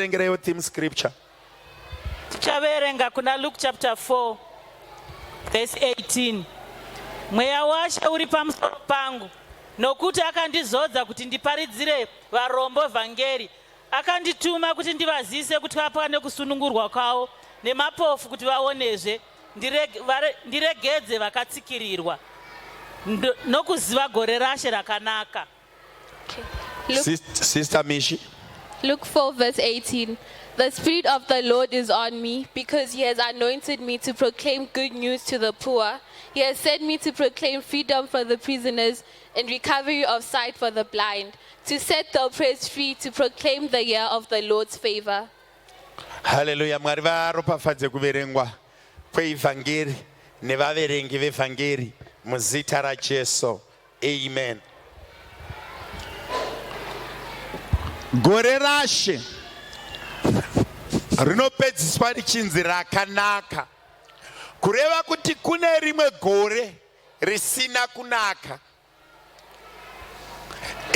Tiverengereiwo theme scripture. Tichaverenga kuna Luke chapter 4 verse 18. Mweya waShe uri pamusoro pangu nokuti akandizodza kuti ndiparidzire varombo vhangeri akandituma kuti ndivazivise kutapwa nekusunungurwa kwavo nemapofu kuti vaonezve ndiregedze vakatsikirirwa nokuziva gore raShe rakanaka. Okay. Luke, Sister Mishi. Luke 4, verse 18. The Spirit of the Lord is on me because he has anointed me to proclaim good news to the poor. He has sent me to proclaim freedom for the prisoners and recovery of sight for the blind, to set the oppressed free, to proclaim the year of the Lord's favor. Haleluya, Mwari varopafadze kuverengwa kweivhangeri nevaverengi vevhangeri muzita raJesu. Amen. Gore raShe rinopedziswa richinzi rakanaka, kureva kuti kune rimwe gore risina kunaka.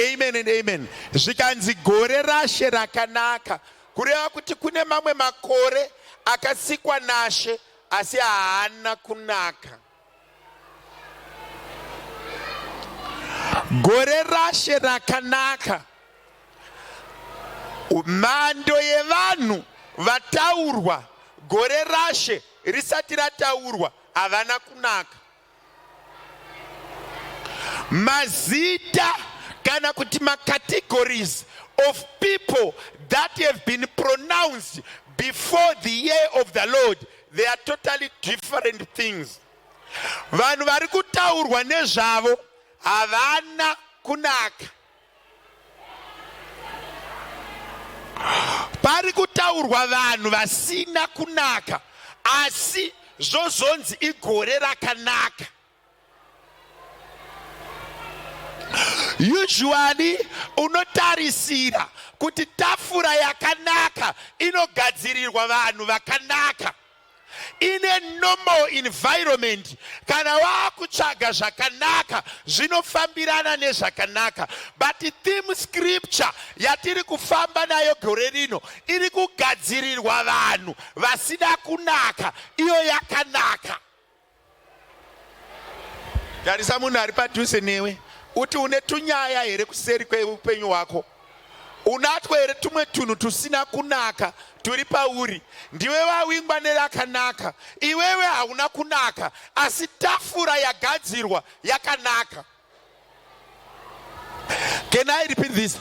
Amen and amen. Zvikanzi gore raShe rakanaka, kureva kuti kune mamwe makore akasikwa naShe asi haana kunaka. Gore raShe rakanaka. Mhando yevanhu vataurwa gore raShe risati rataurwa havana kunaka. Mazita kana kuti macategories of people that have been pronounced before the year of the Lord, they are totally different things. Vanhu vari kutaurwa nezvavo havana kunaka. Pari kutaurwa vanhu vasina kunaka asi zvozonzi igore rakanaka. Usually unotarisira kuti tafura yakanaka inogadzirirwa vanhu vakanaka. In a normal environment, kana waakutsvaga zvakanaka zvinofambirana nezvakanaka, but theme scripture yatiri kufamba nayo gore rino iri kugadzirirwa vanhu vasina kunaka, iyo yakanaka. Tarisa munhu ari padhuze newe uti une tunyaya here kuseri kweupenyu hwako? Unatwo here tumwe tunhu tusina kunaka turi pauri? Ndiwe wawingwa nerakanaka, iwewe hauna kunaka, asi tafura yagadzirwa yakanaka. Can I repeat this?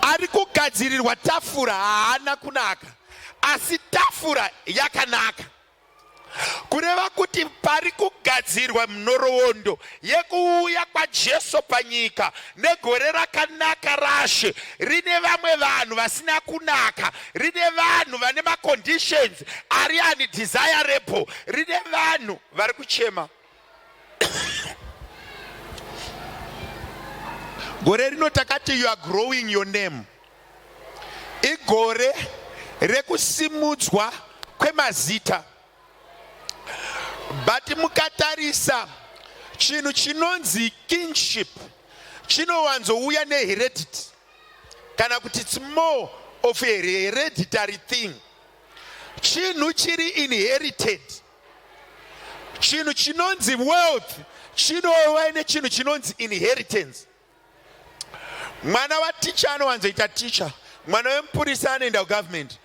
Ari kugadzirirwa tafura haana kunaka, asi tafura yakanaka. Kureva kuti pari kugadzirwa nhoroondo yekuuya kwaJesu panyika negore rakanaka raShe rine vamwe vanhu vasina kunaka, rine vanhu vane maconditions ari undesirable, rine vanhu vari kuchema. Gore rino takati you are growing your name. Igore rekusimudzwa kwemazita. But mukatarisa chinhu chinonzi kingship chinowanzouya neheredity kana kuti it's more of a hereditary thing. Chinhu chiri inherited. Chinhu chinonzi wealth chinouya nechinhu chinonzi inheritance. Mwana waticha anowanzoita ticha, mwana wemupurisa anoenda kugovernment,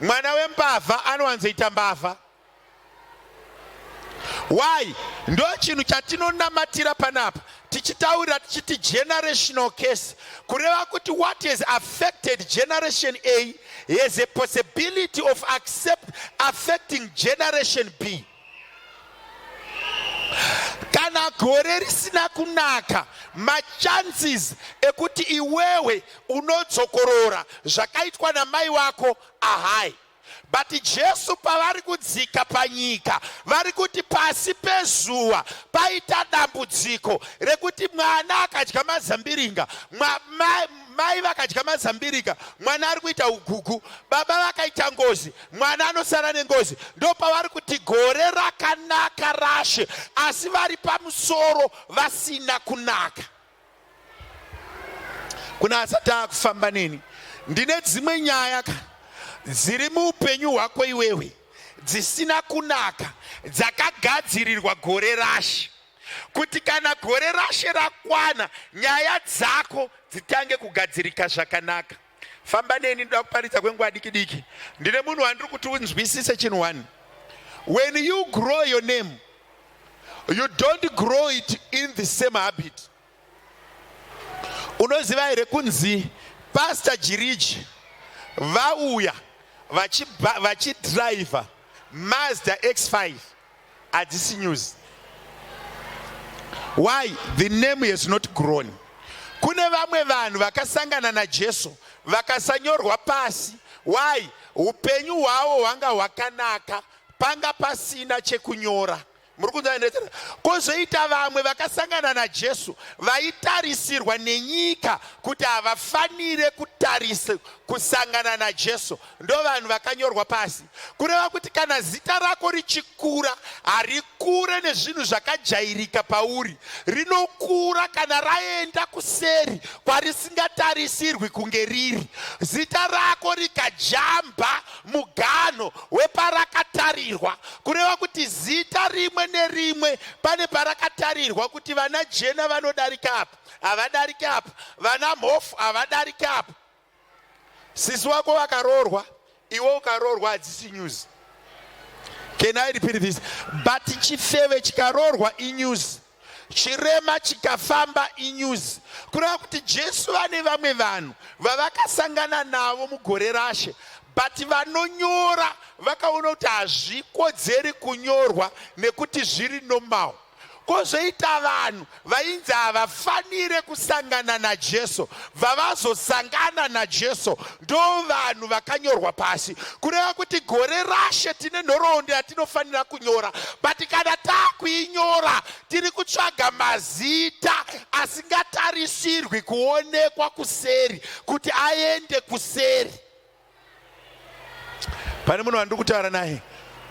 mwana wembavha anowanzoita mbavha. Why? Ndo chinhu chatinonamatira panapa tichitaurira tichiti generational case, kureva kuti what has affected generation A has a possibility of accept, affecting generation B. Kana gore risina kunaka, machances ekuti iwewe unodzokorora zvakaitwa namai wako ahai. But Jesu pavari kudzika panyika vari kuti pasi pezuva paita dambudziko rekuti mwana akadya mazambiringa, mai vakadya mazambiringa, mwana ari kuita ugugu, baba vakaita ngozi, mwana anosara nengozi. Ndopavari kuti gore rakanaka raShe, asi vari pamusoro vasina kunaka. Kuna asati akufamba neni, ndine dzimwe nyaya ka. dziri muupenyu hwako iwewe dzisina kunaka dzakagadzirirwa gore rashe kuti kana gore rashe rakwana nyaya dzako dzitange kugadzirika zvakanaka. Famba neni, ndoda kuparidza kwenguva diki diki. Ndine munhu wandiri kuti unzwisise chinhu one. When you grow your name, you don't grow it in the same habit. Unoziva here kunzi Pastor Jiriji vauya vachidriver Mazda X5 hadzisi news. Why? The name has not grown. Kune vamwe vanhu vakasangana naJesu vakasanyorwa pasi. Why? Upenyu hwavo hwanga hwakanaka, panga pasina chekunyora. Muri kunzwa ndetera? Kozoita vamwe vakasangana naJesu vaitarisirwa nenyika kuti havafanire kutarisa kusangana naJesu, ndo vanhu vakanyorwa pasi. Kureva kuti kana zita rako richikura, harikure nezvinhu zvakajairika pauri, rinokura kana raenda kuseri kwarisingatarisirwi kunge riri. Zita rako rikajamba muganho weparakatarirwa, kureva kuti zita rimwe nerimwe pane parakatarirwa kuti vana jena vanodarika apa, havadariki apa, vana mhofu havadariki apa. Sisi wako vakaroorwa, iwe ukaroorwa, hadzisi news. Can I repeat this? But chifeve chikaroorwa inews, chirema chikafamba inews. Kureva kuti Jesu vane vamwe vanhu vavakasangana navo mugore rashe, but vanonyora vakaona kuti hazvikodzeri kunyorwa nekuti zviri normal. Kozoita vanhu vainzi havafanire kusangana naJesu, vavazosangana naJesu, ndo vanhu vakanyorwa pasi. Kureva kuti gore rashe tine nhoroondo yatinofanira kunyora, but kana taakuinyora tiri kutsvaga mazita asingatarisirwi kuonekwa kuseri kuti aende kuseri. Pane munhu wandiri kutaura naye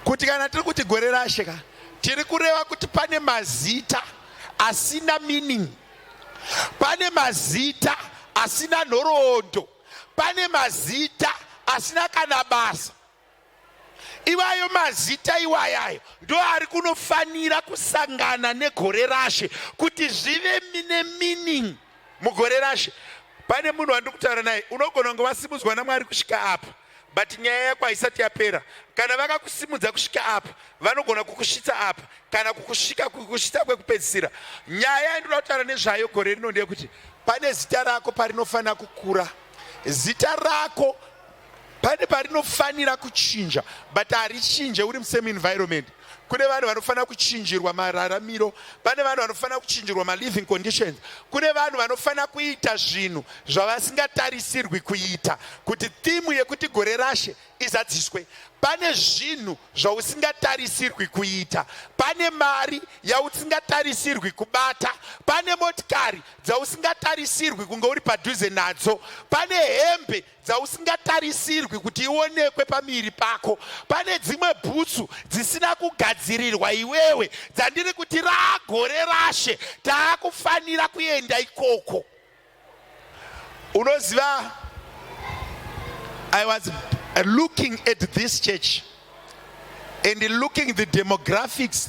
kuti kana tiri kuti gore rashe ka, tiri kureva kuti pane mazita asina meaning, pane mazita asina nhoroondo, pane mazita asina kana basa. Iwayo mazita iwayayo ndo ari kunofanira kusangana negore rashe kuti zvive nemeaning mugore rashe. Pane munhu wandiri kutaura naye, unogona kunge wasimudzwa naMwari kusvika apa, but nyaya yako haisati yapera. Kana vakakusimudza kusvika apa, vanogona kukusvitsa apa kana kukusvika kukusvitsa kwekupedzisira. Nyaya yandinoda kutaura nezvayo gore rino ndeyekuti pane zita rako parinofanira kukura. Zita rako pane parinofanira kuchinja, but harichinje uri musame environment. Kune vanhu vanofanira kuchinjirwa mararamiro, pane vanhu vanofanira kuchinjirwa maliving conditions, kune vanhu vanofanira kuita zvinhu zvavasingatarisirwi kuita kuti thimu yekuti gore rashe izadziswe. Pane zvinhu zvausingatarisirwi kuita, pane mari yausingatarisirwi kubata, pane motikari dzausingatarisirwi kunge uri padhuze nadzo, pane hembe dzausingatarisirwi kuti ionekwe pamiri pako, pane dzimwe bhutsu dzisina kugadzirirwa iwewe dzandiri kuti raagore rashe taakufanira kuenda ikoko. Unoziva, I was looking at this church and looking the demographics,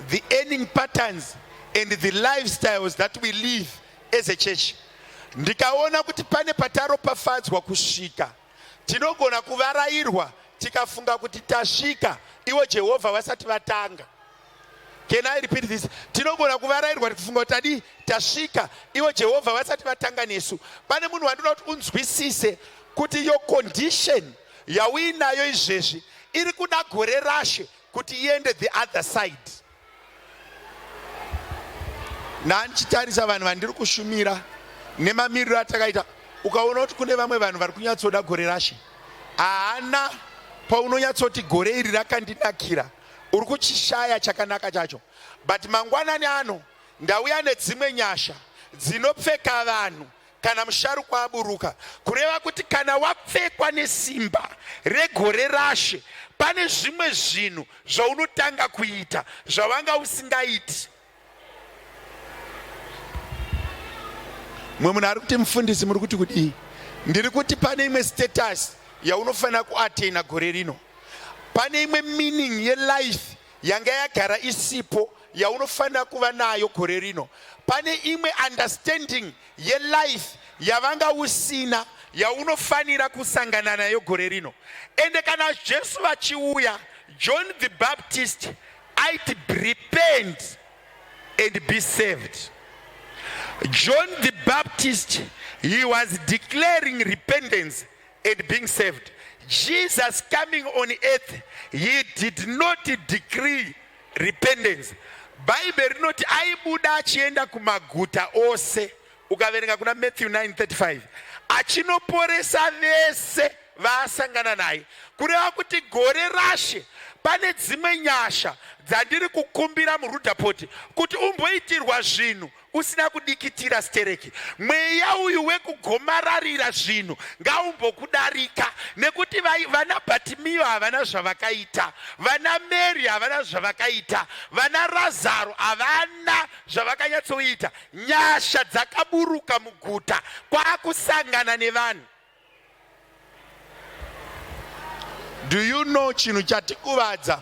the earning patterns and the lifestyles that we live as a church. Ndikaona kuti pane pataropafadzwa kusvika, tinogona kuvarairwa tikafunga kuti tasvika, iwo Jehovha vasati vatanga. Can I repeat this? Tinogona kuvarairwa tikafunga kuti tadii, tasvika, iwo Jehovha vasati vatanga nesu. Pane munhu wandinoda kuti unzwisise kuti your condition yauinayo izvezvi iri kuda gore rashe kuti iende the other side. Ndandichitarisa vanhu vandiri kushumira nemamiriro atakaita, ukaona kuti kune vamwe vanhu vari kunyatsoda gore rashe. Haana paunonyatsoti gore iri rakandinakira, uri kuchishaya chakanaka chacho. But mangwanani ano ndauya nedzimwe nyasha dzinopfeka vanhu kana musharukwa aburuka, kureva kuti kana wapfekwa nesimba regore rashe, pane zvimwe zvinhu zvaunotanga kuita zvawanga usingaiti. Mumwe munhu ari kuti, mufundisi muri kuti kudii? Ndiri kuti pane imwe status yaunofanira kuatena gore rino. Pane imwe meaning yelife yanga yagara isipo yaunofanira kuva nayo gore rino. Pane imwe understanding yelife yavanga usina yaunofanira kusangana nayo gore rino. Ende kana Jesu vachiuya, John the Baptist aiti, "Repent and be saved." John the Baptist, he was declaring repentance and being saved. Jesus coming on earth, he did not decree repentance. Bhaibheri rinoti aibuda achienda kumaguta ose. Ukaverenga kuna Matthew 9:35, achinoporesa vese vaasangana naye. Kureva kuti gore rashe pane dzimwe nyasha dzandiri kukumbira muRudapoti, kuti umboitirwa zvinhu usina kudikitira stereki. Mweya uyu wekugomararira zvinhu ngaumbokudarika, nekuti vana Bhatimiyo havana zvavakaita, vana Mary havana zvavakaita, vana Razaro havana zvavakanyatsoita. Nyasha dzakaburuka muguta kwaakusangana nevanhu. Do you know chinhu chatikuvadza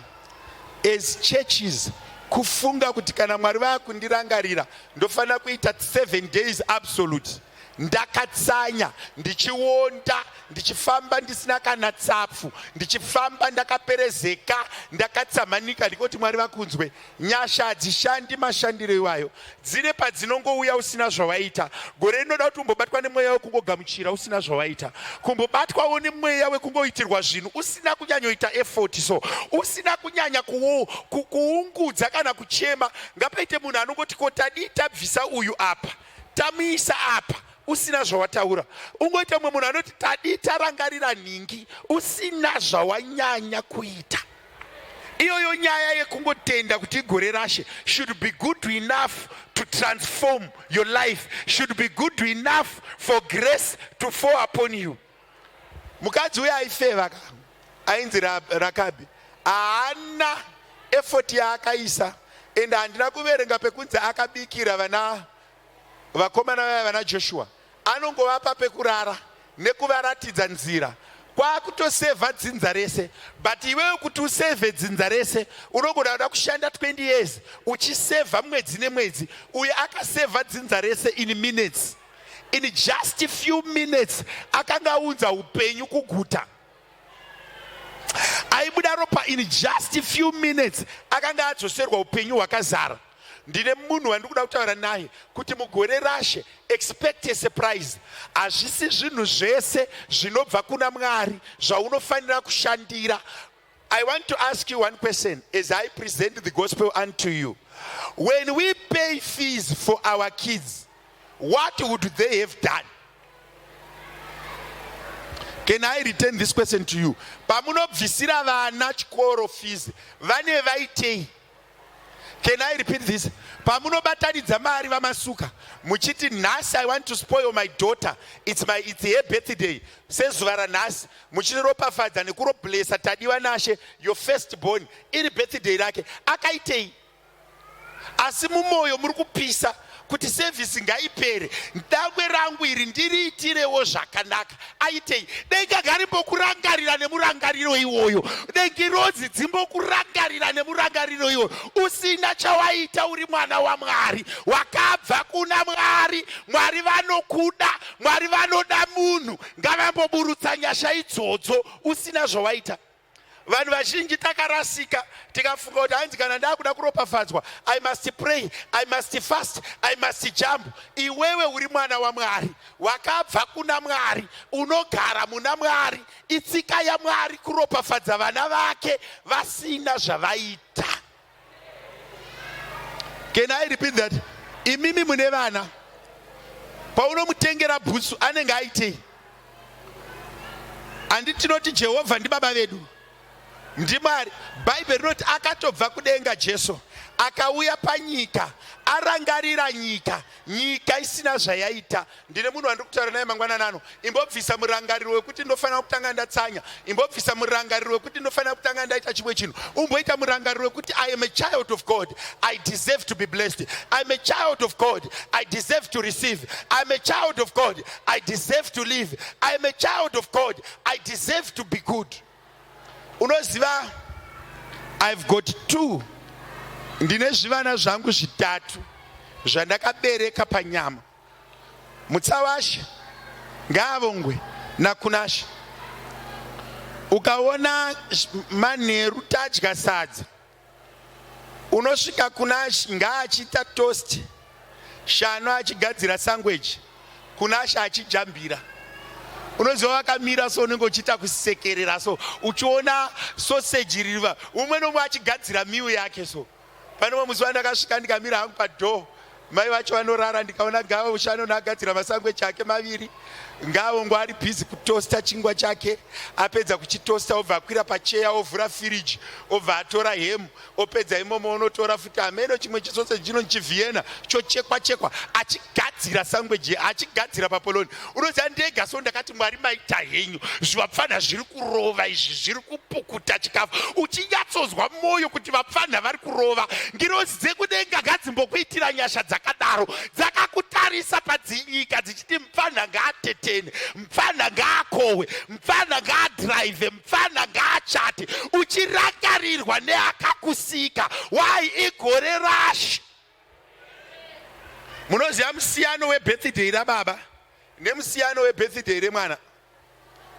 as churches? Kufunga kuti kana Mwari vaakundirangarira, ndofanira kuita 7 days absolute ndakatsanya, ndichionda, ndichifamba ndisina kana tsapfu, ndichifamba ndakaperezeka, ndakatsamanika, ndikoti Mwari vakunzwe. Nyasha hadzishandi mashandiro iwayo. Dzine padzinongouya usina zvawaita. Gore rinoda kuti umbobatwa nemweya wekungogamuchira usina zvawaita, kumbobatwawo nemweya wekungoitirwa zvinhu usina kunyanyoita effort, so usina kunyanya kuungudza kana kuchema. Ngapaite munhu anongoti, "Ko tadii tabvisa uyu apa, tamuisa apa?" usina zvawataura. Ungoita mumwe munhu anoti, "Tadii tarangarira nhingi?" usina zvawanyanya kuita. Iyoyo nyaya yekungotenda kuti igore rashe should be good enough to transform your life, should be good enough for grace to fall upon you. Mukadzi uyo aifeva ka, ainzi Rakabi, haana effort yaakaisa. Ende handina kuverenga pekunzi akabikira vana vakomana vaya vana Joshua. Anongovapa pekurara nekuvaratidza nzira, kwakutosevha dzinza rese. But iwewe kuti usevhe dzinza rese, unogona kuda kushanda 20 years uchisevha mwedzi nemwedzi. Uyo akasevha dzinza rese in minutes, in just few minutes akanga aunza upenyu kuguta. Aibuda ropa, in just few minutes akanga adzoserwa upenyu hwakazara. Ndine munhu wandiri kuda kutaura naye kuti mugore rashe, expect a surprise. Hazvisi zvinhu zvese zvinobva kuna Mwari zvaunofanira kushandira. I want to ask you one question as I present the gospel unto you. When we pay fees for our kids, what would they have done? Can I return this question to you? Pamunobvisira vana chikoro fees, vane vaitei? Can I repeat this? Pamunobatanidza mari vamasuka muchiti, "Nhasi I want to spoil my daughter, it's her birthday," sezuva ranhasi muchiropafadza nekuroblesa Tadiwa Nashe, your first born, iri birthday rake, akaitei? Asi mumwoyo muri kupisa kuti service ngaipere, dangwe rangu iri ndiriitirewo zvakanaka. Aitei? Denga ngarimbokurangarira nemurangariro iwoyo. Dengirozi dzimbokurangarira nemurangariro iwoyo usina chawaita. Uri mwana waMwari, wakabva kuna Mwari. Mwari vanokuda, Mwari vanoda munhu. Ngavamboburutsa nyasha idzodzo usina zvawaita. Vanhu vazhinji takarasika, tikafunga kuti hanzi kana ndakuda kuropafadzwa, I must pray, I must fast, I must jump. Iwewe uri mwana waMwari, wakabva kuna Mwari, unogara muna Mwari. Itsika yaMwari kuropafadza vana vake vasina zvavaita. Can I repeat that? Imimi mune vana, paunomutengera bhutsu, anenge aitei? Handi tinoti Jehovha ndibaba vedu? NdiMwari. Bhaibheri rinoti akatobva kudenga Jesu akauya panyika arangarira nyika, nyika isina zvayaita. Ndine munhu wandiri kutaura naye mangwanani ano. Imbobvisa murangariro wekuti ndofanira kutanga ndatsanya. Imbobvisa murangariro wekuti ndofanira kutanga ndaita chimwe chinhu. Umboita murangariro wekuti I am a child of God, I deserve to be blessed. I am a child of God, I deserve to receive. I am a child of God, I deserve to live. I am a child of God, I deserve to be good. Unoziva, I've got two, ndine zvivana zvangu zvitatu zvandakabereka panyama. Mutsawashe ngaavongwe naKunashe. Ukaona manheru tadya sadza, unosvika Kunashe ngaachiita toast, Shano achigadzira sangweji, Kunashe achijambira. Unoziva wakamira so unenge uchiita kusekerera so uchiona sausage ririva umwe nomwe achigadzira miu yake so. Pane umwe musi wandakasvika ndikamira hangu padoor, mai vacho vanorara, ndikaona Gavo Shannon agadzira masangweji ake maviri. Ngavo ngo ari busy kutosta chingwa chake, apedza kuchitosta obva akwira pacheya ovhura firiji obva atora hemu, opedza imomo onotora futi hameno chimwe chisoseji chino chiVienna chochekwa chekwa, achigadzira sangweji, achigadzira papoloni. Unoziva ndega so ndakati Mwari maita henyu, zvivapfanha zviri kurova izvi, zviri kupukuta chikafu, uchinyatsozwa moyo kuti vapfanha vari kurova. Ngirozi dzekudenga ngadzimbokuitira nyasha dzakadaro, dzakakutarisa padzinyika dzichiti mupfanha ngaatetene, mupfanha ngaakohwe, mupfanha ngaadhiraivhe, mupfanha ngaachate, uchirangarirwa neakakusika. Why? Igore raShe. Munoziva musiyano webirthday rababa nemusiyano webirthday remwana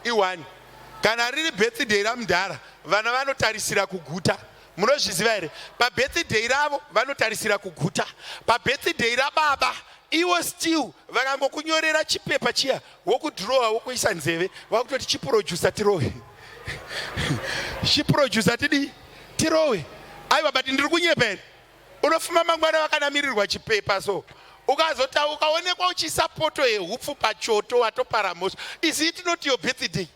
i1. Kana riri birthday ramudhara, vana vanotarisira kuguta. Munozviziva here? Pabirthday ravo vanotarisira kuguta. Pabirthday rababa iwo still vakangokunyorera chipepa chiya, wokudhirowa wokuisa nzeve, vakutoti chiproducer tirowe, chiproducer tidii tirowe. Aiwa, but ndiri kunyepa here? Unofuma mangwana vakanamirirwa chipepa so ukazota ukaonekwa uchiisa poto yehupfu pachoto, watopara mhosva. Is it not your birthday,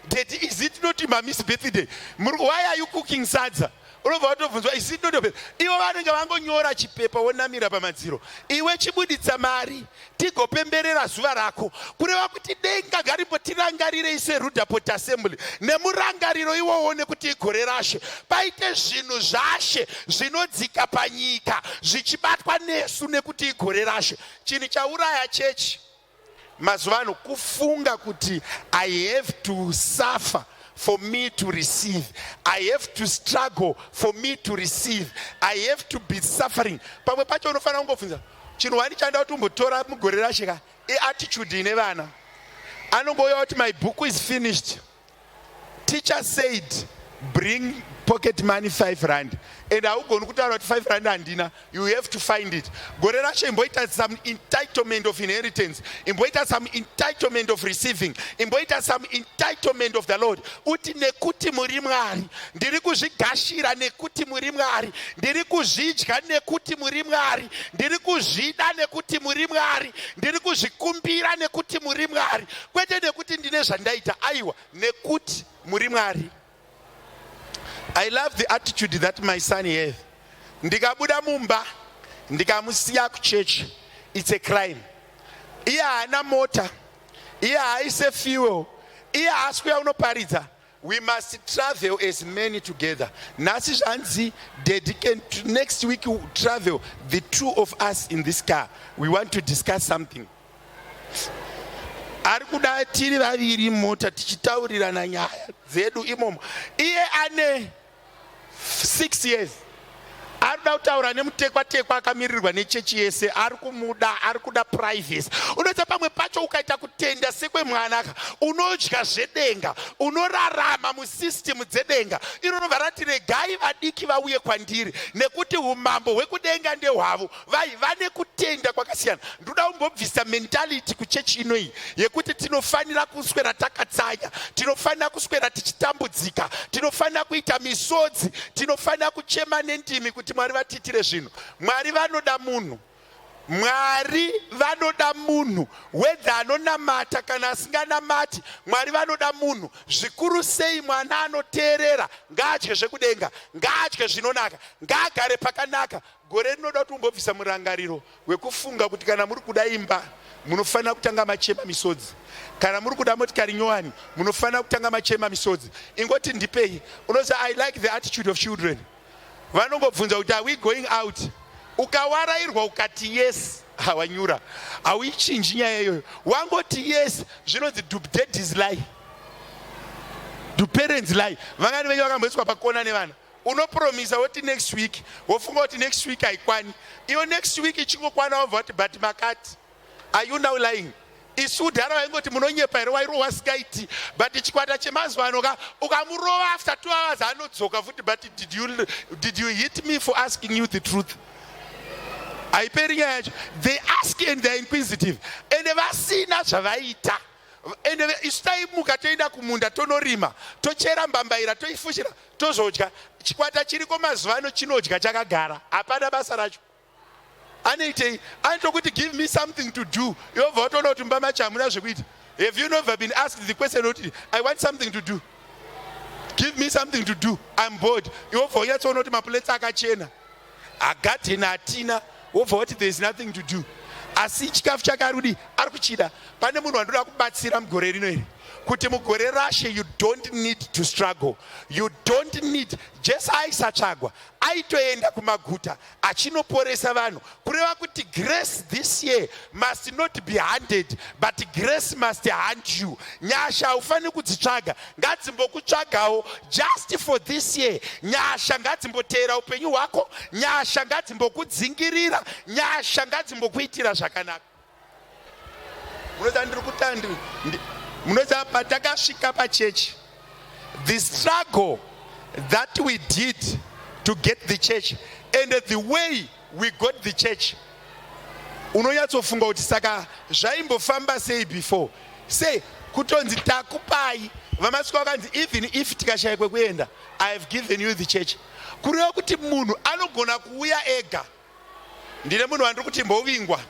daddy? Is it not mommy's birthday? Why are you cooking sadza? Unobva watobvunzwa, is it not your birthday? Ivo vanenge vangonyora chipepa wonamira pamadziro, iwe chibuditsa mari tigopemberera zuva rako. Kureva kuti denga ngarimbotirangarirei seRudaport Assembly nemurangariro iwowo, nekuti igore raShe, paite zvinhu zvashe zvinodzika panyika zvichibatwa nesu nekuti igore raShe. Chinhu chauraya chechi mazuva ano kufunga kuti I have to suffer for me to receive, I have to struggle for me to receive, I have to be suffering. Pamwe pacho unofanira kungobvunza chinhu wani chanda kuti umbotora mugore raShe ka iattitude ine vana. Anongouya kuti my book is finished, teacher said bring pocket money 5 rand, and haugoni kutaura kuti 5 rand handina. You have to find it. Gore racho imboita some entitlement of inheritance, imboita some entitlement of receiving, imboita some entitlement of the Lord. Uti nekuti muri Mwari ndiri kuzvigashira, nekuti muri Mwari ndiri kuzvidya, nekuti muri Mwari ndiri kuzvida, nekuti muri Mwari ndiri kuzvikumbira, nekuti muri Mwari, kwete nekuti ndine zvandaita. Aiwa, nekuti muri Mwari. I love the attitude that my son have. Ndikabuda mumba ndikamusiya kuchechi, it's a crime. Iye haana mota, iye haaise fuel, iye haasi kuya unoparidza. We must travel as many together. Nhasi zvanzi daddy can next week travel the two of us in this car, we want to discuss something. Ari kuda tiri vaviri mota tichitaurirana nyaya dzedu imomo. Iye ane 6 years, ari kuda kutaura nemutekwatekwa akamirirwa nechechi yese, ari kumuda, ari kuda privacy. Unoita pamwe pacho ukaita kutenda sekwemwanaka, unodya zvedenga, unorarama musystem dzedenga. Iro rati regai vadiki vauye kwandiri nekuti umambo hwekudenga ndehwavo. Vai vane kutenda kwakasiyana. Ndoda kumbobvisa mentality kuchechi inoyi yekuti tinofanira kuswera takatsanya, tinofanira kuswera tichitambudzika, tinofanira kuita misodzi, tinofanira kuchema nendimi kuti Mwari vatiitire zvinhu. Mwari vanoda munhu. Mwari vanoda munhu whether anonamata kana asinganamati. Mwari vanoda munhu zvikuru sei mwana anoteerera, ngaadye zvekudenga, ngaadye zvinonaka, ngaagare pakanaka. Gore rinoda kuti umbobvisa murangariro wekufunga kuti kana muri kuda imba munofanira kutanga machema misodzi, kana muri kuda motikari nyowani munofanira kutanga machema misodzi. Ingoti ndipei. Unoziva, I like the attitude of children. Vanongobvunza kuti, "Are we going out?" Ukawarairwa ukati yes, hawanyura, hauichinji nyaya iyoyo. Wangoti yes, zvinonzi, "Do daddies lie? Do parents lie?" Vangani venyu vakamboiswa pakona nevana? Unopromisa woti next week, wofunga kuti next week haikwani. Iyo next week ichingokwana, wobva kuti, "But makati." Are you now lying? Isu kudhara vaingoti, "Munonyepa here?" Wairohwa sikaiti. But chikwata chemazuva ano ka, ukamurova, after 2 hours anodzoka futi, "But did you hit me for asking you the truth?" Haiperi nyaya yacho. They ask and they are inquisitive, ende vasina zvavaita. Ende isu taimuka toenda kumunda, tonorima, tochera mbambaira, toifushira, tozodya. Chikwata chiriko mazuva ano chinodya chakagara, hapana basa racho. Anoitei? Anotokuti, "Give me something to do." Yobva watoona kuti mumba macho hamuna zvekuita. Have you never been asked the question kuti, "I want something to do, give me something to do, I'm bored"? Iwobva unyatsoona kuti maplates akachena, hagadheni hatina, wobva wati, "There is nothing to do." Asi chikafu chake ari kudii? Ari kuchida. Pane munhu wandoda kubatsira mugore rino iri, kuti mugore rashe you don't need to struggle, you don't need. Jesu aisatsvagwa, aitoenda kumaguta achinoporesa vanhu. Kureva kuti grace this year must not be hunted, but grace must hunt you. Nyasha haufaniri kudzitsvaga, ngadzimbokutsvagawo just for this year. Nyasha ngadzimboteera upenyu hwako, nyasha ngadzimbokudzingirira, nyasha ngadzimbokuitira zvakanaka. Munoziva, ndiri kutandi, munoziva, patakasvika pachechi, the struggle that we did to get the church and the way we got the church, unonyatsofunga kuti saka zvaimbofamba sei before? Sei kutonzi takupai? Vamasiko vakanzi, "Even if tikashaya kwekuenda, I have given you the church." Kureva kuti munhu anogona kuuya ega. Ndine munhu wandiri kuti imbovingwa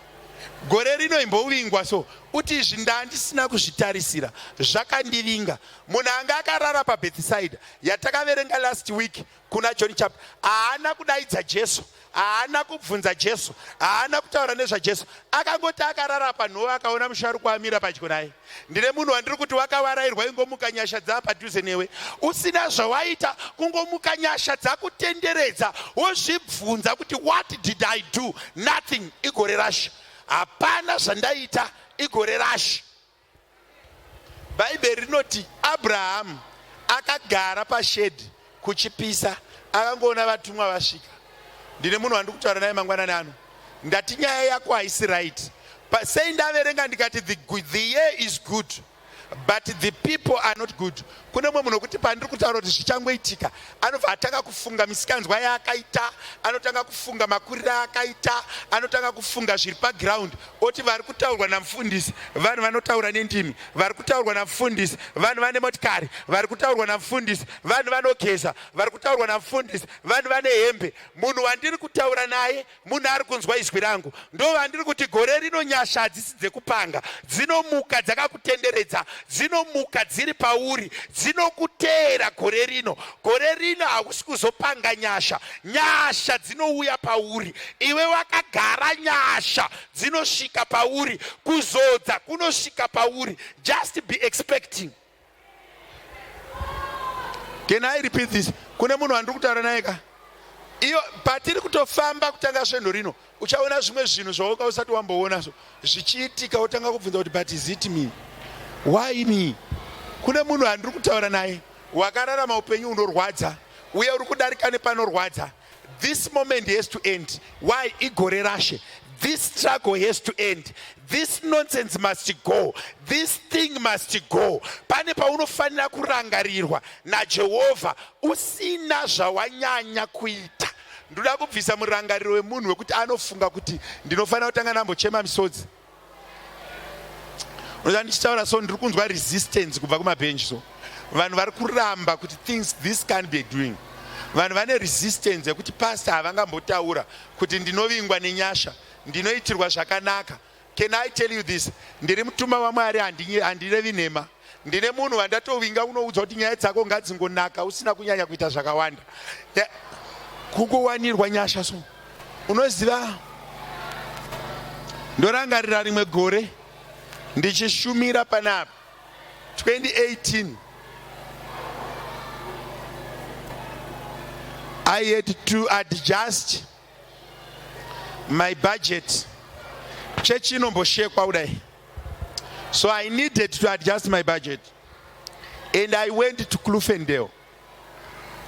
gore rino, imbovingwa. So uti, "Izvi ndandisina kuzvitarisira, zvakandivinga." Munhu anga akarara paBethsaida yatakaverenga last week kuna John chapter, haana kudaidza Jesu, haana kubvunza Jesu, haana kutaura nezvaJesu. Akangoti akarara panhova, akaona musharukwa amira padyo naye. Ndine munhu wandiri kuti wakavarairwa, ingomuka, nyasha dzaa padhuze newe. Usina zvawaita, kungomuka, nyasha dzakutenderedza. Wozvibvunza kuti, "What did I do?" Nothing. Igore rashe, hapana zvandaita, igore rashe. Bhaibheri rinoti Abrahamu akagara pashedhi kuchipisa, akangoona vatumwa vasvika. Ndine munhu wandiri kutaura naye mangwanani ano. Ndati nyaya yako haisi right. Sei ndaverenga ndikati the year is good, but the people are not good. Kune mumwe munhu wekuti pandiri kutaura kuti zvichangoitika, anobva atanga kufunga misikanzwa yaakaita, anotanga kufunga makuriro aakaita, anotanga kufunga zviri paground, oti vari kutaurwa namufundisi vanhu vanotaura nendimi, vari kutaurwa namufundisi vanhu vane motikari, vari kutaurwa namufundisi vanhu vanogeza, vari kutaurwa namufundisi vanhu vane hembe. Munhu wandiri kutaura naye, munhu ari kunzwa izwi rangu, ndo vandiri kuti gore rino nyasha hadzisi dzekupanga, dzinomuka dzakakutenderedza, dzinomuka dziri pauri, dzinokuteera gore rino. Gore rino hausi kuzopanga nyasha, nyasha dzinouya pauri iwe wakagara. Nyasha dzinosvika pauri, kuzodza kunosvika pauri. Just be expecting. Can I repeat this? Kune munhu wandiri kutaura naye ka, iyo patiri kutofamba kutanga svondo rino, uchaona zvimwe zvinhu zvauka usati wamboona so zvichiitika, wotanga kubvunza kuti, "But is it me? Why me?" Kune munhu wandiri kutaura naye wakararama upenyu hunorwadza, uye uri kudarika nepanorwadza. This moment has to end. Why? Igore rashe. This struggle has to end, this nonsense must go, this thing must go. Pane paunofanira kurangarirwa naJehovha usina zvawanyanya kuita. Ndoda kubvisa murangariro wemunhu wekuti anofunga kuti ndinofanira kutanga ndambochema misodzi. Unoza ndichitaura so, ndiri kunzwa resistance kubva kumabhenji, so vanhu vari kuramba kuti things this can be doing. Vanhu vane resistance yekuti pastor havangambotaura kuti ndinovingwa nenyasha, ndinoitirwa zvakanaka. Can I tell you this? Ndiri mutumwa waMwari, handirevi nhema. Ndine munhu wandatovinga unoudzwa kuti nyaya dzako ngadzingonaka usina kunyanya kuita zvakawanda. Kungowanirwa nyasha so. Unoziva, ndorangarira rimwe gore ndichishumira panapa 2018 I had to adjust my budget. Chechi inomboshekwa kudai, so I needed to adjust my budget and I went to Kloofendale,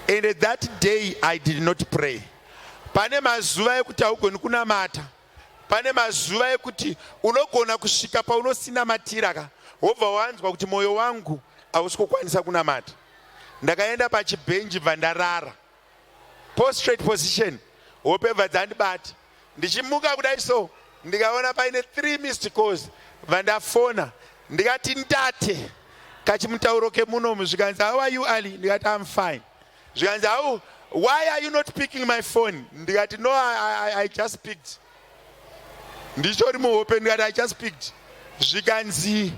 and that day I did not pray. Pane mazuva ekuti haugoni kunamata, pane mazuva ekuti unogona kusvika paunosinamatira ka, wobva wanzwa kuti mwoyo wangu hausi kukwanisa kunamata. Ndakaenda pachibhenji, bva ndarara prostrate position, hope bva dzandibata. Ndichimuka kudai so, ndikaona paine 3 missed calls, bva ndafona, ndikati, "Ndate," kachimutauro kemunomu. Zvikanzi, "How are you, Ali?" Ndikati, "I'm fine." Zvikanzi, "How, why are you not picking my phone?" Ndikati, "No, I just picked." Ndichitori muhope, ndikati, "I just picked." Zvikanzi,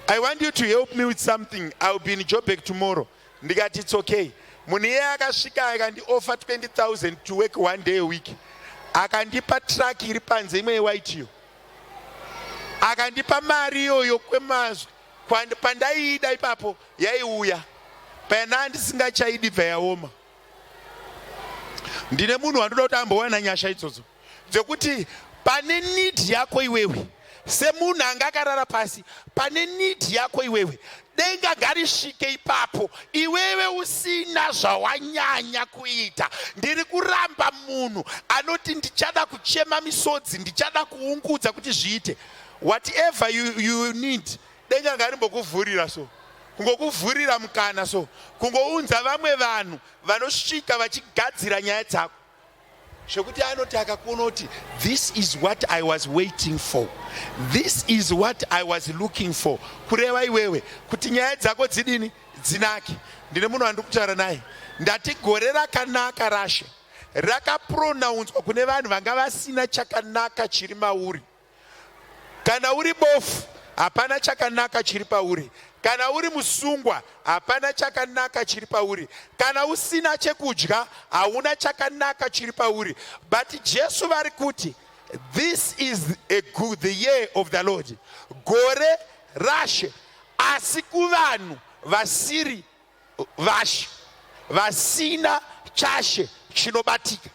"I want you to help me with something. I will be in Joburg tomorrow." Ndikati, "It's okay." Munhu iyeye akasvika akandioffer 20,000 to work one day a week. Akandipa truck iri panze, imwe yewhite iyo. Akandipa mari iyoyo kwemazwi pandaiida ipapo yaiuya, pana ndisingachaidi bva yaoma. Ndine munhu wandoda kuti ambowana nyasha idzodzo dzekuti pane need yako iwewe, semunhu anga akarara pasi, pane need yako iwewe, denga ngarisvike ipapo iwewe usina zvawanyanya kuita. Ndiri kuramba munhu anoti ndichada kuchema misodzi, ndichada kuungudza kuti zviite. Whatever you need, denga ngarimbokuvhurira so, kungokuvhurira mukana so, kungounza vamwe vanhu vanosvika vachigadzira nyaya dzako, zvekuti anoti akakuona kuti, "This is what I was waiting for, this is what I was looking for," kureva iwewe kuti nyaya dzako dzidini? Dzinake. Ndine munhu wandiri kutaura naye, ndati gore rakanaka rashe rakapronaunzwa kune vanhu vanga vasina chakanaka chiri mauri. Kana uri bofu, hapana chakanaka chiri pauri. Kana uri musungwa, hapana chakanaka chiri pauri. Kana usina chekudya, hauna chakanaka chiri pauri. But Jesu vari kuti, "This is a good, the year of the Lord," gore rashe, asi kuvanhu vasiri vashe, vasina chashe chinobatika.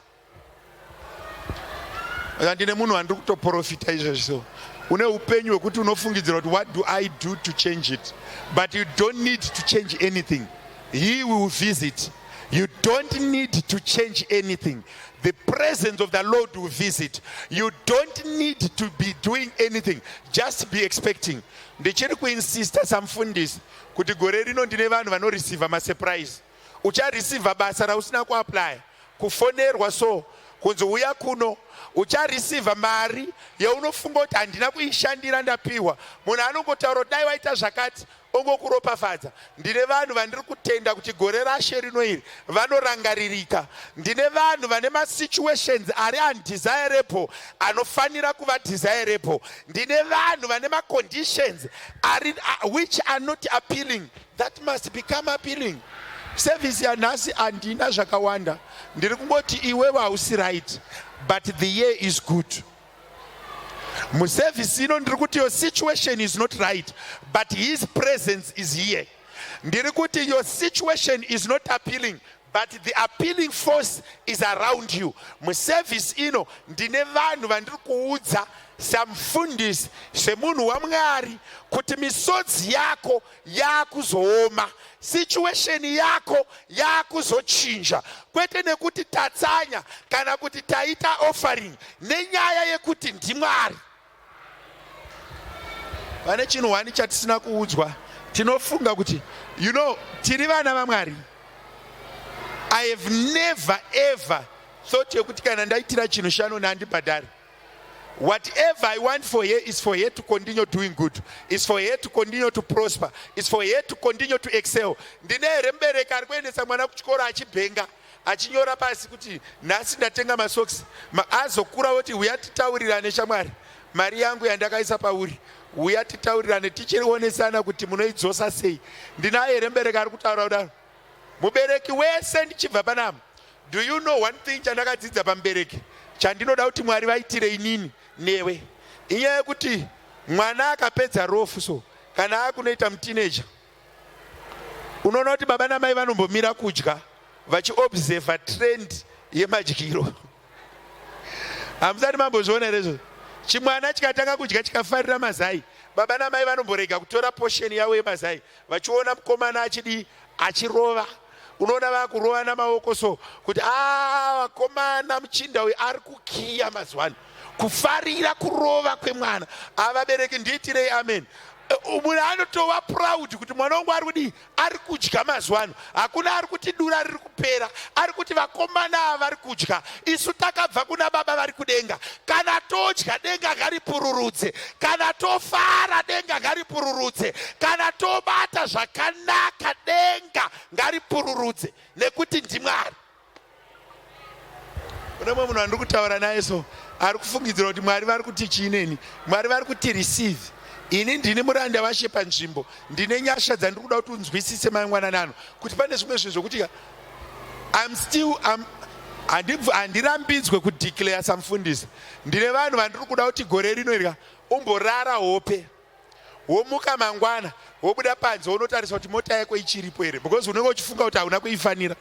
Ndine munhu wandiri kutoprofita izvezvi so, une upenyu hwekuti unofungidzira kuti, "What do I do to change it?" But you don't need to change anything. He will visit. You don't need to change anything. The presence of the Lord will visit. You don't need to be doing anything, just be expecting. Ndichiri kuinsista samufundisi kuti gore rino ndine vanhu vanoreceiva masurprise. Uchareceiva basa rausina kuapplya, kufonerwa so kunzi uya kuno. Uchareceiva mari yaunofunga kuti handina kuishandira, ndapiwa. Munhu anongotaura kuti dai waita zvakati, ongokuropafadza. Ndine vanhu vandiri kutenda kuti gore rashe rino iri vanorangaririka. Ndine vanhu vane masituations ari undesirable anofanira kuva desirable. Ndine vanhu vane maconditions ari which are not appealing that must become appealing. Service yanhasi handina zvakawanda, ndiri kungoti iwewe hausi right, but the year is good. Muservice ino ndiri kuti your situation is not right, but his presence is here. Ndiri kuti your situation is not appealing, but the appealing force is around you. Muservice ino ndine vanhu vandiri kuudza samufundisi, semunhu waMwari, kuti misodzi yako yakuzooma, situation yako yakuzochinja, kwete nekuti tatsanya kana kuti taita offering, nenyaya yekuti ndiMwari. Pane chinhu hwani chatisina kuudzwa. Tinofunga kuti tiri vana vaMwari. I have never ever thought yekuti kana ndaitira chinhu shano handibhadhari. Whatever I want for her is for her to continue doing good, is for her to continue to prosper, is for her to continue to excel. Ndine here mubereki ari kuendesa mwana kuchikoro achibhenga? achinyora pasi kuti nhasi ndatenga masokisi. Azokura oti huya titaurirane shamwari, mari yangu yandakaisa pauri, huya titaurirane tichionesana kuti munoidzosa sei. Ndinaye here mubereki ari kutaura kudaro? Mubereki wese ndichibva panapa, do you know one thing chandakadzidza pamubereki chandinoda kuti Mwari vaitire inini newe? Inyaya yekuti mwana akapedza rofu so kana akunoita mutineja, unoona kuti baba namai vanombomira kudya vachiobserva trend yemadyiro. Hamusati mambozviona here izvozvo? Chimwana chikatanga kudya chikafarira mazai, baba namai vanomborega kutora posheni yavo yemazai vachiona mukomana achidii, achirova. Unoona vakurova namaoko so kuti a vakomana, muchinda uyu ari kukiya mazuva ano, kufarira kurova kwemwana. Avabereki ndiitirei amen. Munhu anotova proud kuti mwana wangu ari kudii, ari kudya mazuva ano. Hakuna ari kuti dura riri kupera, ari kuti vakomana ava vari kudya. Isu takabva kuna baba vari kudenga. Kana todya, denga ngaripururudze. Kana tofara, denga ngaripururudze. Kana tobata zvakanaka, denga ngaripururudze, nekuti ndiMwari. Kune mumwe munhu wandiri kutaura naye so ari kufungidzira kuti Mwari vari kuti chii neni. Mwari vari kuti receive. Ini ndini muranda vaShe panzvimbo, ndine nyasha dzandiri kuda kuti unzwisise mangwanani ano, kuti pane zvimwe zvinhu zvokuti I'm still I'm, handirambidzwe kudeclare samufundisi. Ndine vanhu vandiri kuda kuti gore rino irya umborara hope, womuka mangwana wobuda panze wonotarisa kuti mota yako ichiripo here, because unenge uchifunga kuti hauna kuifanira.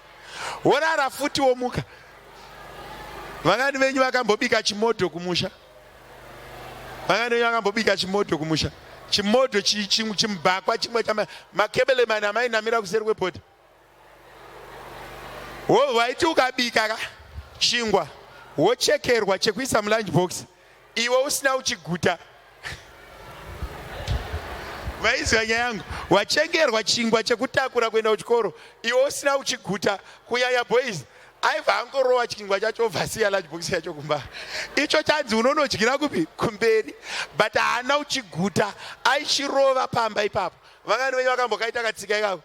Worara futi, womuka. Vangani venyu vakambobika chimodho kumusha? Vangani venyu vakambobika chimodho kumusha? Chimodho, chimubhakwa chimwe chamakebelemani amainamira kuseri kwebhodha. Waiti ukabika ka chingwa, wochekerwa chekuisa mulunch box, iwe usina uchiguta. Vaiziva nyaya yangu. Wachengerwa chingwa chekutakura kuenda kuchikoro, iwe usina uchiguta. Kunyanya boys, aibva angorowa chingwa chacho, obva siya lunch box yacho kumba. Icho chanzi unonodyira kupi? Kumberi. But haana uchiguta, aichirova pamba ipapo. Vangani venyu vakambokaita katsika ikako?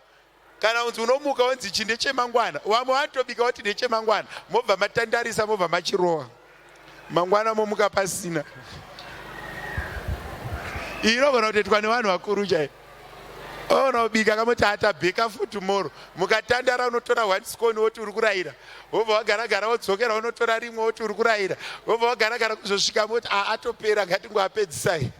Kana unzi unomuka wonzi ichi ndechemangwana, vamwe vanotobika voti ndechemangwana, mobva matandarisa, mobva machirowa, mangwana momuka pasina. Iyi inogona kutoitwa nevanhu vakuru chaivo. Ona ubika kamoti atabheka for tomorrow, mukatandara, unotora one scone woti uri kurayira, wobva wagaragara, wodzokera unotora rimwe woti uri kurayira, wobva wagaragara kuzosvika moti atopera, ngatingoapedzisai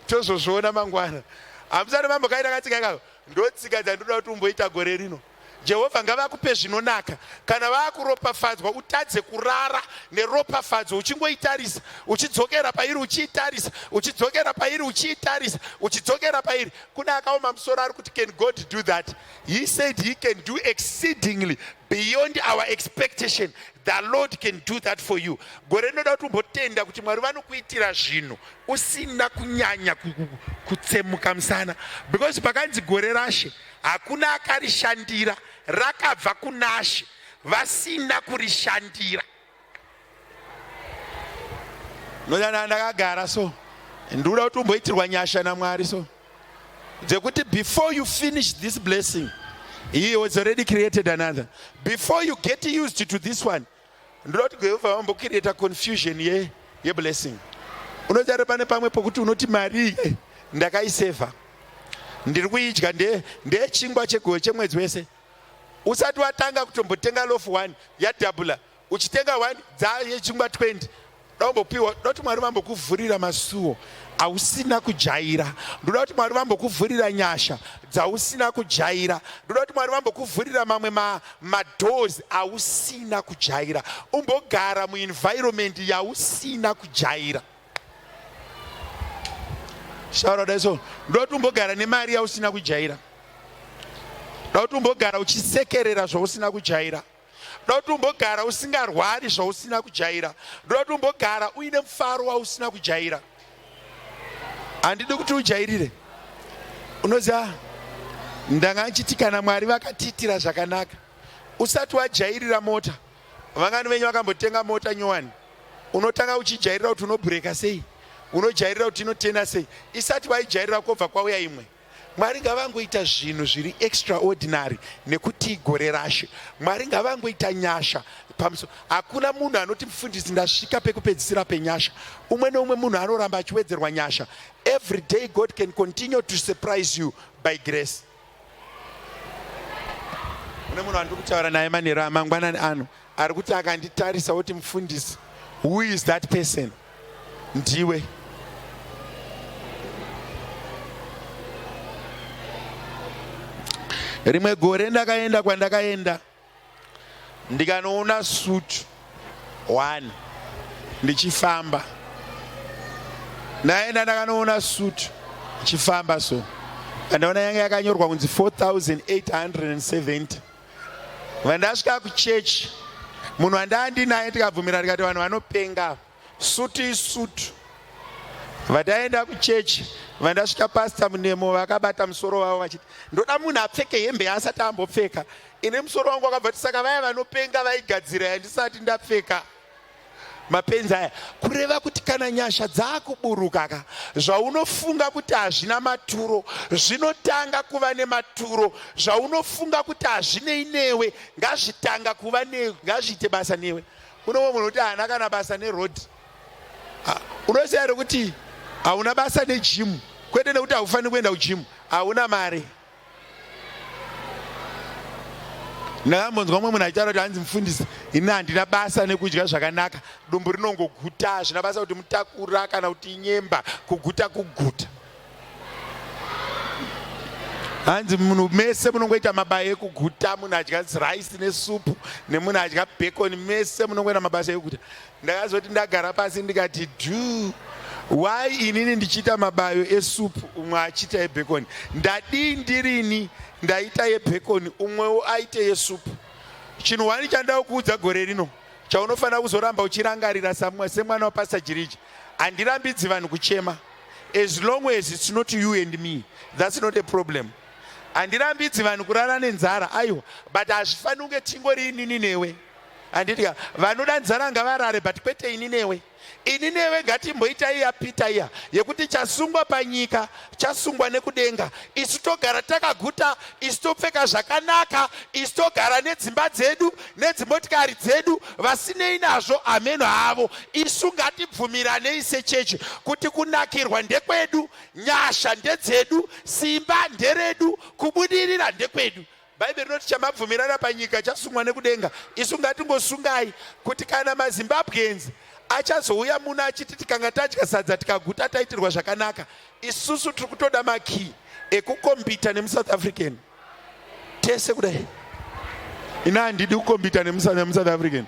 tozozviona mangwana. Hamusati mambokaita katsika ikako? Ndotsika dzandinoda kuti umboita gore rino. Jehovha ngavakupe zvinonaka. Kana vakuropafadzwa, utadze kurara neropafadzo uchingoitarisa, uchidzokera pairi uchiitarisa, uchidzokera pairi uchiitarisa, uchidzokera pairi. Kune akaoma musoro ari kuti, can God do that? He said he can do exceedingly beyond our expectation. The Lord can do that for you. Gore rinoda kuti umbotenda kuti Mwari vanokuitira zvinhu usina kunyanya kutsemuka musana, because pakanzi gore raShe, hakuna akarishandira, rakabva kunaShe vasina kurishandira. Nodana ndakagara so, ndikuda kuti umboitirwa nyasha naMwari so dzekuti before you finish this blessing, he was already created another. Before you get used to this one, ndoda kuti Jehovha vambocreata confusion yeblessing. Unochari pane pamwe pokuti unoti mari iyi ndakaisevha, ndiri kuidya, ndeyechingwa chegowe chemwedzi wese. Usati watanga kutombotenga loaf 1, yadhabhula. Uchitenga 1 dzayechingwa 20 daumbopiwa. Ndoda kuti Mwari vambokuvhurira masuo ausina kujaira. Ndoda kuti Mwari vambokuvhurira nyasha dzausina kujaira. Ndoda kuti Mwari vambokuvhurira mamwe madoors ausina kujaira. Umbogara muenvironment yausina kujaira. Shaura dai so, ndoda kuti umbogara nemari yausina kujaira. Ndoda kuti umbogara uchisekerera zvausina kujaira. Ndoda kuti umbogara usingarwari zvausina kujaira. Ndoda kuti umbogara uine mufaro wausina kujaira. Handidi kuti ujairire. Unoziva, ndanga ndichiti kana Mwari vakatiitira zvakanaka, usati wajairira mota. Vangani venyu vakambotenga mota nyowani? Unotanga uchijairira kuti unobhureka sei, unojairira kuti inotena sei. Isati waijairira, kwobva kwauya imwe. Mwari ngavangoita zvinhu zviri extraordinary nekuti igore raShe. Mwari ngavangoita nyasha pamusoro. Hakuna munhu anoti mufundisi ndasvika pekupedzisira penyasha. Umwe neumwe munhu anoramba achiwedzerwa nyasha. Every day God can continue to surprise you by grace. Une munhu wandiri kutaura naye manheru amangwanani ano ari kuti akanditarisa oti mufundisi, who is that person? Ndiwe. Rimwe gore ndakaenda kwandakaenda ndikanoona sutu one ndichifamba, ndaenda ndakanoona sutu ndichifamba, so andaona yanga yakanyorwa kunzi 4870. Vandasvika kuchechi, munhu wandaandinaye tikabvumira tikati vanhu vanopenga, sutu isutu. Vataenda kuchechi, vandasvika pasta Munemo vakabata musoro wavo vachiti ndoda munhu apfeke hembe yaasati ambopfeka. Ine musoro wangu wakabva kuti saka vaya vanopenga vaigadzira yandisati ndapfeka, mapenzi aya. Kureva kuti kana nyasha dzakuburuka ka, zvaunofunga kuti hazvina maturo zvinotanga kuva nematuro. Zvaunofunga kuti hazvinei newe ngazvitanga kuva newe, ngazviite basa newe. Kuno munhu kuti haana kana basa nerodhi. Unoziva here kuti hauna basa nejimu? Kwete nekuti haufaniri kuenda kujimu, hauna mari. Ndakambonzwa umwe munhu achitaura kuti hanzi mufundisi, ini handina basa nekudya zvakanaka, dumbu rinongoguta, hazvina basa kuti mutakura kana kuti inyemba, kuguta kuguta. Hanzi munhu mese munongoita mabaya ekuguta, munhu adya rice nesupu nemunhu adya bacon, mese munongoita mabasa ekuguta. Ndakazoti ndagara pasi ndikati do why inini ndichiita mabayo esupu umwe achiita ebacon? Ndadii ndirini ndaita yebacon umwewo aite yesupu? Chinhu wani chandava kuudza gore rino chaunofanira kuzoramba uchirangarira semwana wapastor Jiriji, handirambidzi vanhu kuchema as long as it's not you and me, that's not a problem. Handirambidzi vanhu kurara nenzara, aiwa, but hazvifaniri kunge tingori inini newe. Handiti vanoda nzara ngavarare, but kwete ini newe. Ini newe ngatimboita iya Peter iya yekuti chasungwa panyika chasungwa nekudenga. Isu togara takaguta, isu topfeka zvakanaka, isu togara nedzimba dzedu nedzimotikari dzedu, vasinei nazvo hameno havo. Isu ngatibvumiranei sechechi kuti kunakirwa ndekwedu, nyasha ndedzedu, simba nderedu, kubudirira ndekwedu. Bhaibheri rinoti chamabvumirana panyika chasungwa nekudenga. Isu ngatingosungai kuti kana maZimbabweans achazouya muno achiti tikanga tadya sadza tikaguta taitirwa zvakanaka, isusu tiri kutoda makii ekukombita nemuSouth African tese kudai. Ini handidi kukombita nemuSouth African.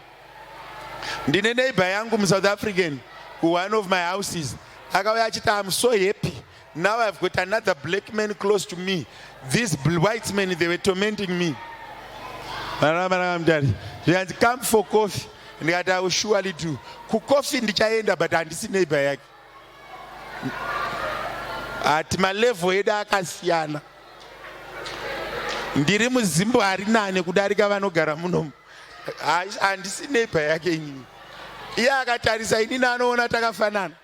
Ndine neighbor yangu muSouth African kuone of my houses, akauya achiti I'm so happy now I've got another black man close to me. These white men, they were tormenting me. Zvikanzi come for coffee, ndikati I will surely do. Kucoffee ndichaenda, but handisi neighbor yake. Ati malevel edu akasiyana. Ndiri muzimbo ari nane kudarika vanogara munomu. Handisi neighbor yake inini. Iye akatarisa inini anoona takafanana.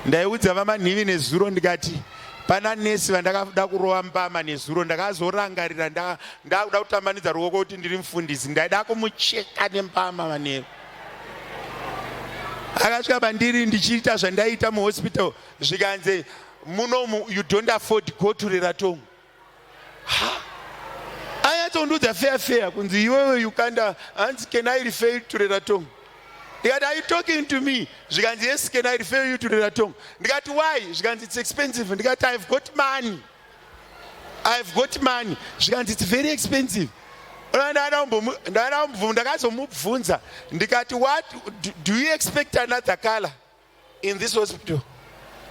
Ndaiudza vaManhivi nezuro ndikati pana nesi vandakada kurova mbama nezuro, ndakazorangarira ndakuda kutambanidza ruoko kuti ndiri mufundisi, ndaida kumucheka nembama manheru. Akasvika pandiri ndichiita zvandaiita muhospital, zvikanzi munomu you don't afford, go to Leratong. Ha, anyatsondiudza fair fair kunzi iwewe you can't, hanzi can I refer you to Leratong? Ndikati are you talking to me? Zvikanzi yes, can I refer you to Leratong? Ndikati why? Zvikanzi it's expensive. Ndikati I've got money, I've got money. Zvikanzi it's very expensive. Ndakazomubvunza ndikati what do you expect another color in this hospital?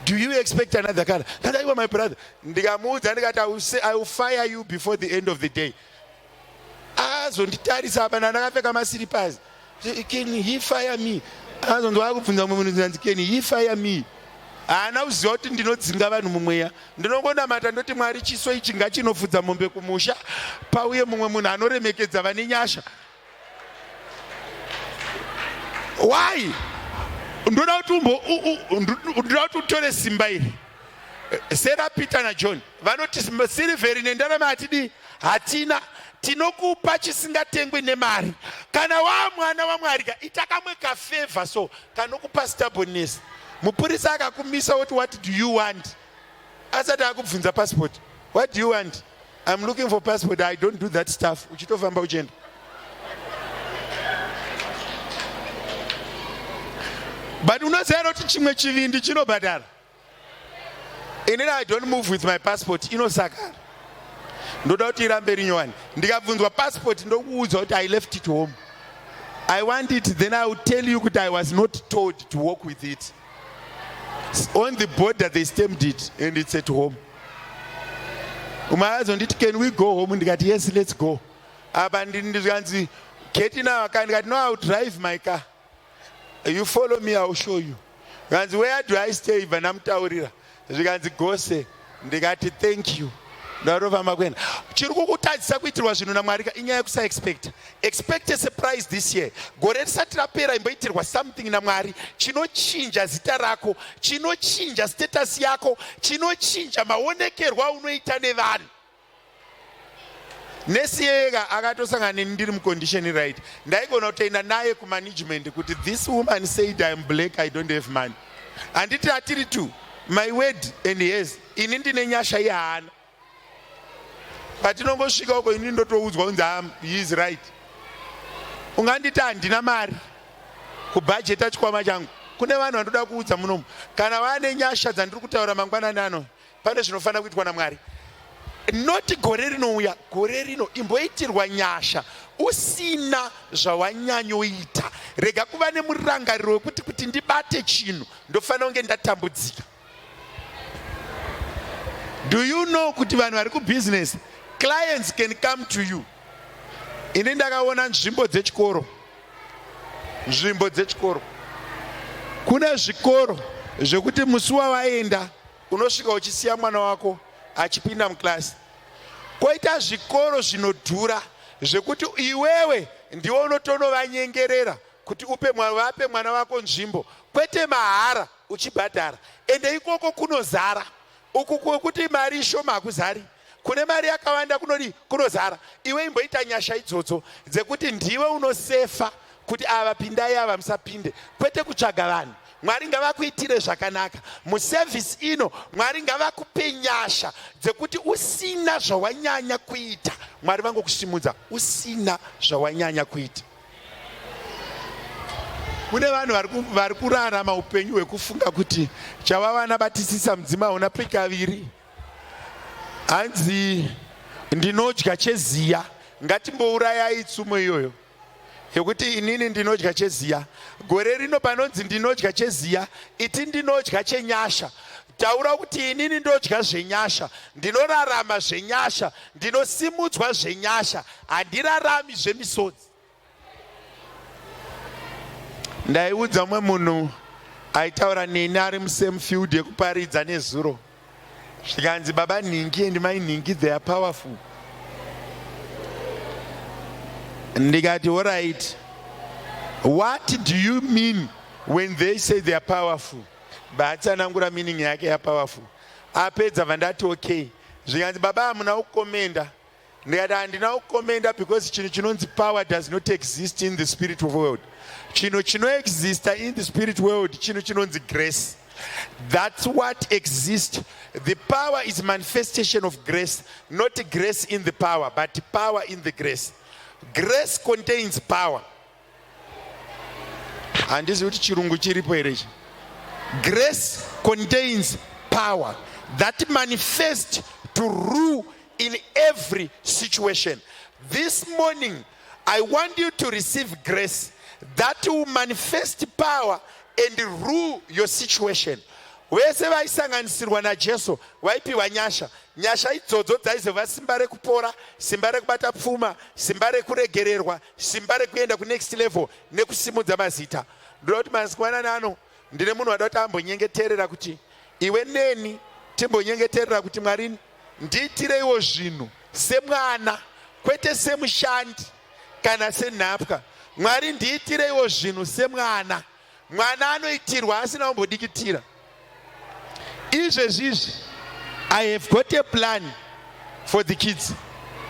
Do you expect another color? Ndati aiwa my brother. Ndikamuudza ndikati I will fire you before the end of the day. Akazonditarisa apa ndakapfeka masiripazi. Can he fire me? Akazonzwa akubvunza mumwe munhu zvanzi can he fire me? Haana kuziva kuti ndinodzinga vanhu mumweya. Ndinongonamata ndoti Mwari chiso ichi ngachinofudza mombe kumusha, pauye mumwe munhu anoremekedza vane nyasha. Why? Ndoda kuti ndoda kuti utore simba iri. Sera Peter naJohn vanoti sirivheri nendarama hatidii hatina tinokupa chisingatengwi nemari. Kana waa mwana waMwari ka ita kamwe kafevha so kanokupa stubbornness. Mupurisa akakumisa woti what do you want? Asati akubvunza passport. What do you want? I'm looking for passport. I don't do that stuff. Uchitofamba uchienda. But unoziva kuti chimwe chivindi chinobhadhara. Inini I don't move with my passport. Inosakara. Ndoda kuti irambe rinyowani. Ndikabvunzwa passport ndokuudza kuti I left it home. I want it then I will tell you kuti I was not told to walk with it. On the border they stamped it and it's at home. Umwe azonditi can we go home ndikati yes let's go. Apa ndikanzi get in our car ndikati no I will drive my car. You follow me I will show you. Zvikanzi where do I stay bva ndamutaurira. Zvikanzi gose ndikati thank you. Ndarofamba kuenda. Chiri kukutadzisa kuitirwa zvinhu naMwari ka inyaya yekusa expect. Expect a surprise this year. Gore risati rapera imboitirwa something naMwari chinochinja zita rako, chinochinja status yako, chinochinja maonekerwo aunoita nevanhu. Nesi yega akatosangana neni ndiri mucondition right. Ndaigona kutoenda naye kumanagement kuti this woman said I'm black, I don't have money. Handiti atiri two, my word and his. Ini ndine nyasha iye haana. Patinongosvika uko ini ndotoudzwa kunzi he is right. Unganditi handina mari kubhajeta chikwama changu. Kune vanhu vandoda kuudza munomu kana vane nyasha dzandiri kutaura mangwanani ano pane zvinofanira kuitwa naMwari. Not gore rinouya, gore rino imboitirwa nyasha usina zvawanyanyoita. Rega kuva nemurangariro wekuti kuti ndibate chinhu ndofanira kunge ndatambudzika. Do you know kuti vanhu vari kubusiness clients can come to you. Ini ndakaona nzvimbo dzechikoro, nzvimbo dzechikoro. Kune zvikoro zvekuti musi wawaenda unosvika uchisiya mwana wako achipinda muklasi. Koita zvikoro zvinodhura zvekuti iwewe ndiwe unotonovanyengerera kuti upe vape mwana wako nzvimbo, kwete mahara uchibhadhara. Ende ikoko kunozara. Uku kwekuti mari ishoma hakuzari, kune mari yakawanda kunodii? Kunozara. Iwe imboita nyasha idzodzo dzekuti ndiwe unosefa kuti ava pindai ava musapinde, kwete kutsvaga vanhu. Mwari ngavakuitire zvakanaka muservice ino. Mwari ngavakupe nyasha dzekuti usina zvawanyanya kuita, Mwari vangokusimudza usina zvawanyanya kuita. Kune vanhu vari kurarama upenyu hwekufunga kuti chavavana batisisa mudzimu hauna pekaviri. Hanzi ndinodya cheziya. Ngatimbourayai tsumo iyoyo yekuti inini ndinodya cheziya. Gore rino panonzi ndinodya cheziya, iti ndinodya chenyasha. Taura kuti inini ndodya zvenyasha, ndinorarama zvenyasha, ndinosimudzwa zvenyasha, handirarami zvemisodzi. Ndaiudza umwe munhu aitaura neni ari musame field yekuparidza nezuro, zvikanzi baba nhingi and mai nhingi they are powerful. Ndikati alright, what do you mean when they say they are powerful? Vatsanangura meaning yake yapowerful. Apedza vandati okay, zvikanzi baba hamuna kukomenda. Ndikati handina kukomenda because chinhu chinonzi power does not exist in the spirit world. Chinhu chinoexista in the spirit world chinhu chinonzi grace. That's what exists. The power is manifestation of grace, not grace in the power, but power in the grace. Grace contains power. Handizi kuti chirungu chiripo here ichi. Grace contains power that manifests to rule in every situation. This morning, I want you to receive grace that will manifest power and rule your situation. Vese vaisanganisirwa naJesu vaipiwa nyasha. Nyasha idzodzo dzaizova simba rekupora, simba rekubata pfuma, simba rekuregererwa, simba rekuenda kunext level nekusimudza mazita. Ndoda kuti mangwanani ano ndine munhu wada kuti ambonyengeterera kuti iwe neni timbonyengeterera kuti Mwari ndiitireiwo zvinhu semwana, kwete semushandi kana senhapwa. Mwari ndiitireiwo zvinhu semwana. Mwana anoitirwa asina kumbodikitira. Izvezvizvi I have got a plan for the kids.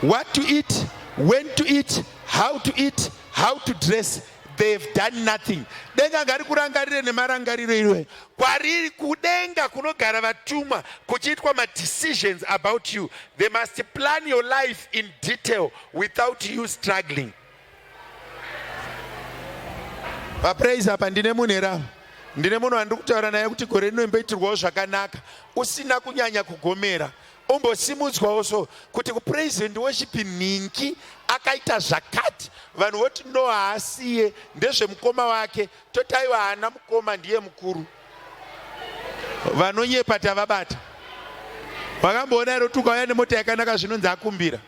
What to eat, when to eat, how to eat, how to dress. They've done nothing. Denga ngarikurangarire nemarangariro iwe. Kwariri kudenga kunogara vatumwa kuchiitwa madecisions about you. They must plan your life in detail without you struggling. Papraise apa ndine munhu here apa? Ndine munhu wandiri kutaura naye kuti gore rino imboitirwawo zvakanaka usina kunyanya kugomera umbosimudzwawo so kuti kupraise and worship nhingi akaita zvakati vanhu voti no haasiye ndezvemukoma wake toti aiwa haana mukoma ndiye mukuru vanonyepa tavabata vakamboona here kuti ukauya nemota yakanaka zvinonzi akumbira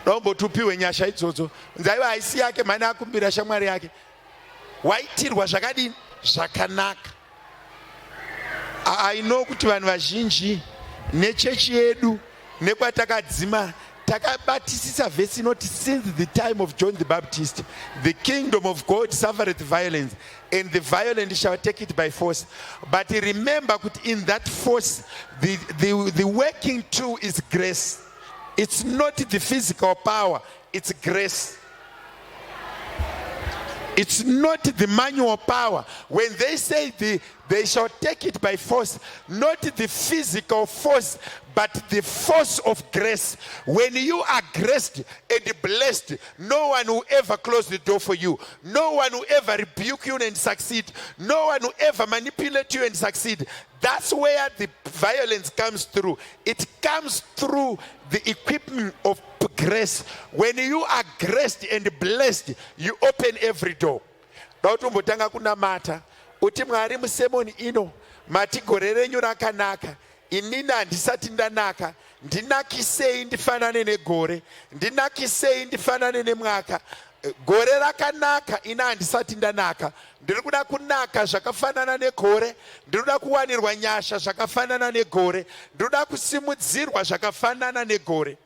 Daumboti upiwe nyasha idzodzo. Nzaiva haisi yake mhani akumbira shamwari yake. Waitirwa zvakadini? Zvakanaka. I know kuti vanhu vazhinji nechechi yedu nekwatakadzima takabatisisa vhesi inoti since the time of John the Baptist the kingdom of God suffereth violence and the violent shall take it by force. But remember kuti in that force the working tool is grace. It's not the physical power, it's grace. It's not the manual power. When they say they shall take it by force, not the physical force, but the force of grace. When you are graced and blessed, no one will ever close the door for you. No one will ever rebuke you and succeed. No one will ever manipulate you and succeed. That's where the violence comes through. It comes through the equipment of grace. When you are graced and blessed, you open every door. Dautombotanga kunamata uti Mwari musemoni ino mati gore renyu rakanaka inini handisati ndanaka ndinakisei ndifanane negore ndinakisei ndifanane nemwaka Gore rakanaka ini handisati ndanaka. Ndiri kuda kunaka zvakafanana negore. Ndiri kuda kuwanirwa nyasha zvakafanana negore. Ndiri kuda kusimudzirwa zvakafanana negore.